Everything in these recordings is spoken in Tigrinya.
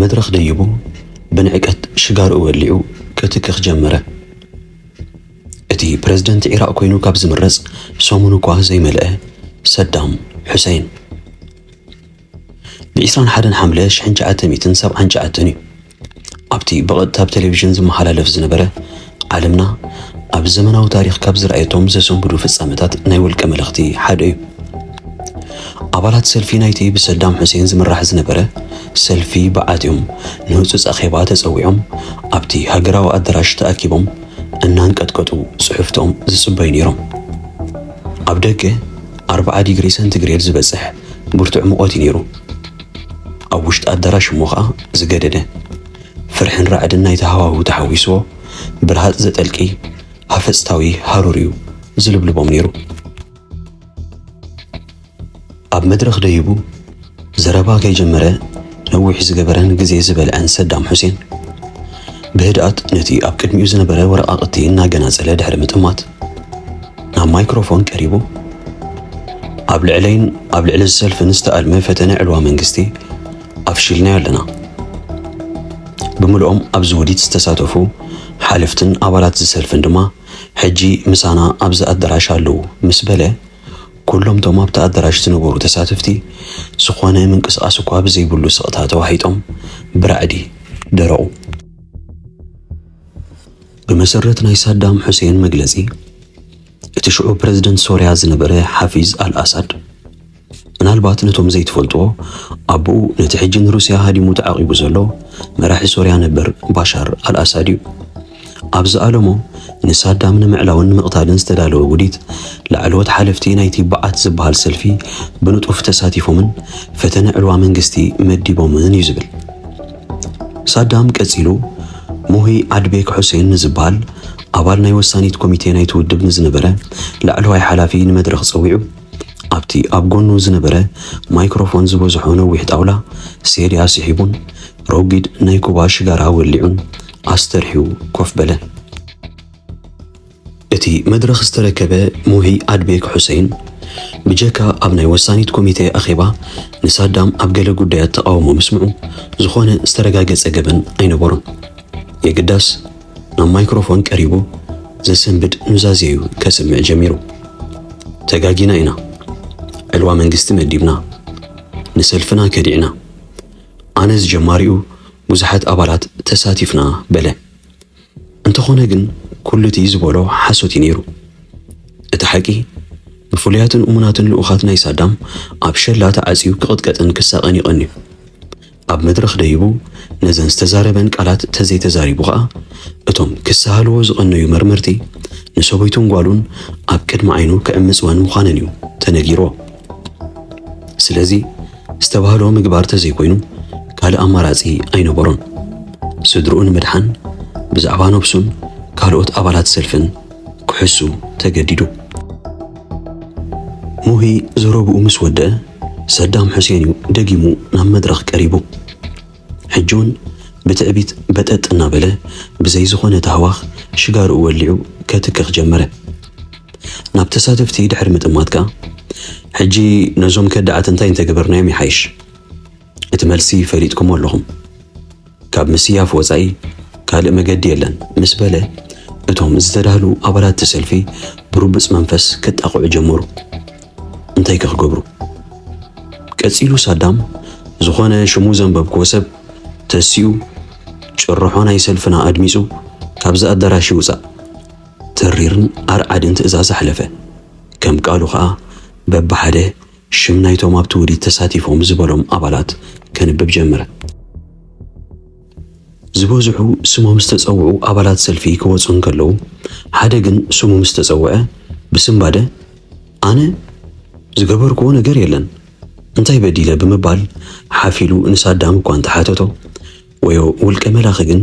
መድረኽ ደይቡ ብንዕቀት ሽጋርኡ ወሊዑ ክትክኽ ጀመረ። እቲ ፕረዚደንት ዒራቕ ኮይኑ ካብ ዝምረጽ ሰሙን እኳ ዘይመልአ ሰዳም ሑሰይን፣ ብ ዕስራን ሓደን ሓምለ ሽሕን ትሽዓተ ሚእትን ሰብዓን ትሽዓተን እዩ ኣብቲ ብቐጥታ ኣብ ቴሌቪዥን ዝመሓላለፍ ዝነበረ ዓለምና ኣብ ዘመናዊ ታሪኽ ካብ ዝረኣየቶም ዘሰንብዱ ፍጻመታት ናይ ውልቀ መለኽቲ ሓደ እዩ። ኣባላት ሰልፊ ናይቲ ብሰዳም ሑሴን ዝምራሕ ዝነበረ ሰልፊ ብዓት እዮም ንህጹጽ ኣኼባ ተጸዊዖም ኣብቲ ሃገራዊ ኣዳራሽ ተኣኪቦም እናንቀጥቀጡ ጽሑፍቶም ዝጽበዩ ነይሮም። ኣብ ደገ ኣርብዓ ዲግሪ ሰንቲግሬድ ዝበጽሕ ብርቱዕ ሙቐት እዩ ነይሩ። ኣብ ውሽጢ ኣዳራሽ እሞ ኸኣ ዝገደደ። ፍርሕን ራዕድን ናይቲ ሃዋህው ተሓዊስዎ ብርሃጽ ዘጠልቂ ሃፈጽታዊ ሃሩር እዩ ዝልብልቦም ነይሩ። ኣብ መድረኽ ደይቡ ዘረባ ከይጀመረ ነዊሕ ዝገበረን ግዜ ዝበልዐን ሰዳም ሑሴን ብህድኣት ነቲ ኣብ ቅድሚኡ ዝነበረ ወረቓቕቲ እናገናጸለ ድሕሪ ምጥማት ናብ ማይክሮፎን ቀሪቡ፣ ኣብ ልዕለይን ኣብ ልዕሊ ዝሰልፍን ዝተኣልመ ፈተነ ዕልዋ መንግስቲ ኣፍሺልናዮ ኣለና። ብምልኦም ኣብዚ ውዲት ዝተሳተፉ ሓለፍትን ኣባላት ዝሰልፍን ድማ ሕጂ ምሳና ኣብዚ ኣዳራሽ ኣለዉ ምስ በለ፣ ኩሎም እቶም ኣብቲ ኣዳራሽ ዝነበሩ ተሳተፍቲ ዝኾነ ምንቅስቓስ እኳ ብዘይብሉ ስቕታ ተዋሒጦም ብራዕዲ ደረቑ። ብመሰረት ናይ ሳዳም ሑሴን መግለጺ፣ እቲ ሽዑ ፕረዚደንት ሶርያ ዝነበረ ሓፊዝ ኣልኣሳድ፣ ምናልባት ነቶም ዘይትፈልጥዎ፣ ኣቦኡ ነቲ ሕጂ ንሩስያ ሃዲሙ ተዓቒቡ ዘሎ መራሒ ሶርያ ነበር ባሻር ኣልኣሳድ እዩ። ኣብ ዝኣለሞ ንሳዳም ንምዕላውን ንምቕታልን ዝተዳለወ ውዲት፣ ላዕለዎት ሓለፍቲ ናይቲ በዓት ዝበሃል ሰልፊ ብንጡፍ ተሳቲፎምን ፈተነ ዕልዋ መንግስቲ መዲቦምን እዩ ዝብል። ሳዳም ቀጺሉ፣ ሙሂ ዓድቤክ ሑሴን ንዝበሃል ኣባል ናይ ወሳኒት ኮሚቴ ናይቲ ውድብ ንዝነበረ ላዕለዋይ ሓላፊ ንመድረኽ ጸዊዑ፣ ኣብቲ ኣብ ጎኑ ዝነበረ ማይክሮፎን ዝበዝሖ ነዊሕ ጣውላ ሴድያ ስሒቡን ረጒድ ናይ ኩባ ሽጋራ ወሊዑን ኣስተርሕዩ ኮፍ በለ። እቲ መድረኽ ዝተረከበ ሙሂ ኣድቤክ ሑሰይን፣ ብጀካ ኣብ ናይ ወሳኒት ኮሚቴ ኣኼባ ንሳዳም ኣብ ገለ ጉዳያት ተቓውሞ ምስምዑ፣ ዝኾነ ዝተረጋገጸ ገበን ኣይነበሮን። የግዳስ፣ ናብ ማይክሮፎን ቀሪቡ ዘሰንብድ ኑዛዜ እዩ ከስምዕ ጀሚሩ። "ተጋጊና ኢና። ዕልዋ መንግስቲ መዲብና። ንሰልፍና ከዲዕና። ኣነ ዝጀማሪኡ ብዙሓት ኣባላት ተሳቲፍና" በለ። እንተኾነ ግን፣ ኩሉ እቲ ዝበሎ ሓሶት እዩ ነይሩ። እቲ ሓቂ፣ ንፍሉያትን እሙናትን ልኡኻት ናይ ሳዳም ኣብ ሸላ ተዓጽዩ ክቕጥቀጥን ክሳቐን እዩ ቀንዩ። ኣብ መድረኽ ደይቡ ነዘን ዝተዛረበን ቃላት ተዘይተዛሪቡ ኸኣ፣ እቶም ክሰሃልዎ ዝቐነዩ መርመርቲ ንሰበይቱን ጓሉን ኣብ ቅድሚ ዓይኑ ክዕምጽወን ምዃነን እዩ ተነጊርዎ። ስለዚ፣ ዝተባህሎ ምግባር ተዘይኮይኑ ካልእ ኣማራጺ ኣይነበሮን። ስድርኡ ንምድሓን ብዛዕባ ነብሱን ካልኦት ኣባላት ሰልፍን ክሕሱ ተገዲዱ። ሙሂ ዘረብኡ ምስ ወደአ፣ ሰዳም ሑሴን እዩ ደጊሙ ናብ መድረኽ ቀሪቡ። ሕጂ እውን ብትዕቢት በጠጥ እናበለ፣ ብዘይ ዝኾነ ታህዋኽ ሽጋርኡ ወሊዑ ከትክኽ ጀመረ። ናብ ተሳተፍቲ ድሕሪ ምጥማት ከኣ፣ "ሕጂ ነዞም ከዳዓት እንታይ እንተገበርናዮም ይሓይሽ? እቲ መልሲ ፈሊጥኩሞ ኣለኹም። ካብ ምስያፍ ወጻኢ ካልእ መገዲ የለን" ምስ በለ፣ እቶም ዝተዳህሉ ኣባላት እቲ ሰልፊ ብርቡጽ መንፈስ ክጣቕዑ ጀመሩ። እንታይ ከ ክገብሩ? ቀጺሉ ሳዳም፣ ዝኾነ ሽሙ ዘንበብክዎ ሰብ ተሲኡ፣ ጭርሖ ናይ ሰልፍና ኣድሚጹ፣ ካብዚ ኣዳራሽ ይውጻእ፣ ተሪርን ኣርዓድን ትእዛዝ ኣሕለፈ። ከም ቃሉ ኸኣ፣ በብሓደ ሽም ናይቶም ኣብቲ ውዲት ተሳቲፎም ዝበሎም ኣባላት ከንብብ ጀመረ። ዝበዝሑ ስሞም ዝተጸውዑ ኣባላት ሰልፊ ክወጹ እንከለዉ፣ ሓደ ግን ስሙ ምስ ተጸውዐ፣ ብስንባደ፣ "ኣነ ዝገበርክዎ ነገር የለን፣ እንታይ በዲለ?" ብምባል ሓፍ ኢሉ ንሳዳም እኳ እንተሓተቶ፣ ወዮ ውልቀ መላኺ ግን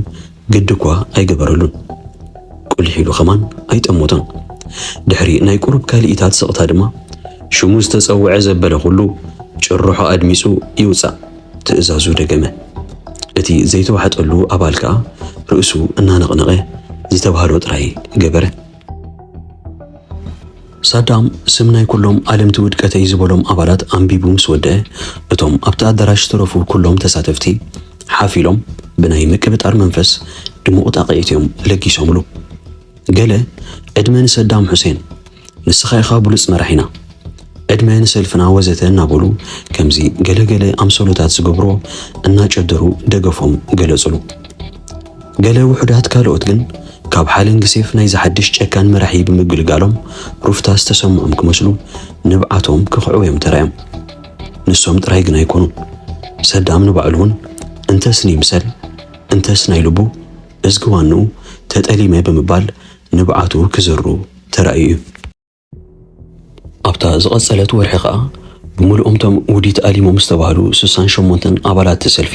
ግዲ እኳ ኣይገበረሉን። ቁሊሕ ኢሉ ኸማን ኣይጠመቶን። ድሕሪ ናይ ቁሩብ ካልኢታት ስቕታ ድማ፣ ሽሙ ዝተጸውዐ ዘበለ ኩሉ ጭርሖ ኣድሚጹ ይውጻእ፣ ትእዛዙ ደገመ። እቲ ዘይተዋሕጠሉ ኣባል ከኣ ርእሱ እናነቕነቐ ዝተባህሎ ጥራይ ገበረ። ሳዳም ስም ናይ ኩሎም ኣለምቲ ውድቀተይ ዝበሎም ኣባላት ኣንቢቡ ምስ ወደአ፣ እቶም ኣብቲ ኣዳራሽ ዝተረፉ ኩሎም ተሳተፍቲ ሓፍ ኢሎም ብናይ ምቅብጣር መንፈስ ድሙቕ ጣቕዒት እዮም ለጊሶምሉ። ገለ ዕድመ ንሰዳም ሑሴን፣ ንስኻ ኢኻ ብሉጽ መራሒና፣ ዕድመ ንሰልፍና ወዘተ እናበሉ ከምዚ ገለገለ ኣምሰሉታት ዝገብሮ እናጨደሩ ደገፎም ገለጹሉ። ገለ ውሑዳት ካልኦት ግን ካብ ሓለንጊ ሴፍ ናይዚ ሓድሽ ጨካን መራሒ ብምግልጋሎም ሩፍታ ዝተሰምዖም ክመስሉ ንብዓቶም ክኽዕው እዮም ተራዮም። ንሶም ጥራይ ግን ኣይኮኑን። ሰዳም ንባዕሉ እውን እንተስ ንይምሰል እንተስ ናይ ልቡ እዝጊ ዋንኡ ተጠሊመ ብምባል ንብዓቱ ክዝሩ ተራእዩ እዩ። ኣብታ ዝቐጸለት ወርሒ ከኣ ብምልኦም ቶም ውዲት ኣሊሞም ዝተባህሉ ስሳን ሸሞንተን ኣባላት እቲ ሰልፊ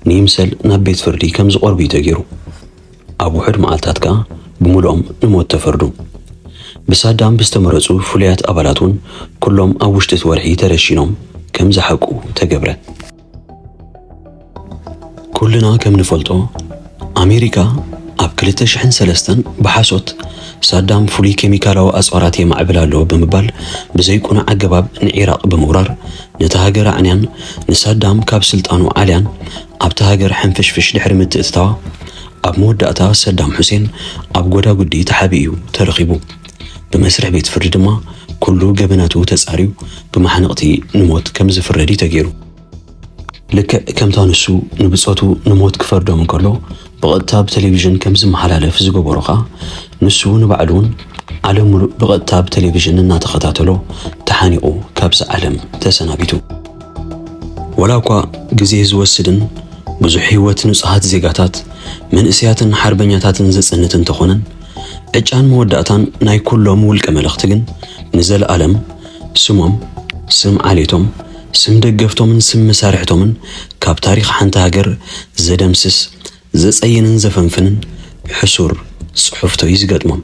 ንይምሰል ናብ ቤት ፍርዲ ከም ዝቐርቡ እዩ ተገይሩ። ኣብ ውሑድ መዓልታት ከኣ ብምልኦም ንሞት ተፈርዱ። ብሳዳም ብዝተመረጹ ፍሉያት ኣባላት እውን ኩሎም ኣብ ውሽጢ እቲ ወርሒ ተረሺኖም ከም ዝሓቁ ተገብረ። ኩልና ከም ንፈልጦ ኣሜሪካ ኣብ ክልተ ሽሕን ሰለስተን ብሓሶት ሳዳም ፍሉይ ኬሚካላዊ ኣጽዋራት የማዕብል ኣሎ ብምባል ብዘይቁኑዕ ኣገባብ ንዒራቕ ብምውራር ነታ ሃገር ኣዕንያን ንሳዳም ካብ ስልጣኑ ዓልያን ኣብታ ሃገር ሕንፍሽፍሽ ድሕሪ ምትእትታዋ ኣብ መወዳእታ ሰዳም ሑሴን ኣብ ጎዳጉዲ ተሓቢኡ ተረኺቡ። ብመስርሕ ቤት ፍርዲ ድማ ኩሉ ገበናቱ ተጻርዩ ብማሕነቕቲ ንሞት ከም ዝፍረድ እዩ ተገይሩ። ልክዕ ከምታ ንሱ ንብጾቱ ንሞት ክፈርዶም እንከሎ ብቐጥታ ብቴሌቪዥን ከም ዝመሓላለፍ ዝገበሮ ኸኣ ንሱ ንባዕሉ እውን ዓለም ሙሉእ ብቐጥታ ብቴሌቪዥን እናተኸታተሎ ተሓኒቑ ካብዚ ዓለም ተሰናቢቱ። ወላ እኳ ግዜ ዝወስድን ብዙሕ ህይወት ንጹሃት ዜጋታት መንእሰያትን ሓርበኛታትን ዘጽንት እንተኾነን ዕጫን መወዳእታን ናይ ኩሎም ውልቀ መለኽቲ ግን ንዘለኣለም ስሞም፣ ስም ዓሌቶም፣ ስም ደገፍቶምን ስም መሳርሕቶምን ካብ ታሪኽ ሓንቲ ሃገር ዘደምስስ፣ ዘጸይንን ዘፈንፍንን ሕሱር ጽሑፍቶ እዩ ዝገጥሞም።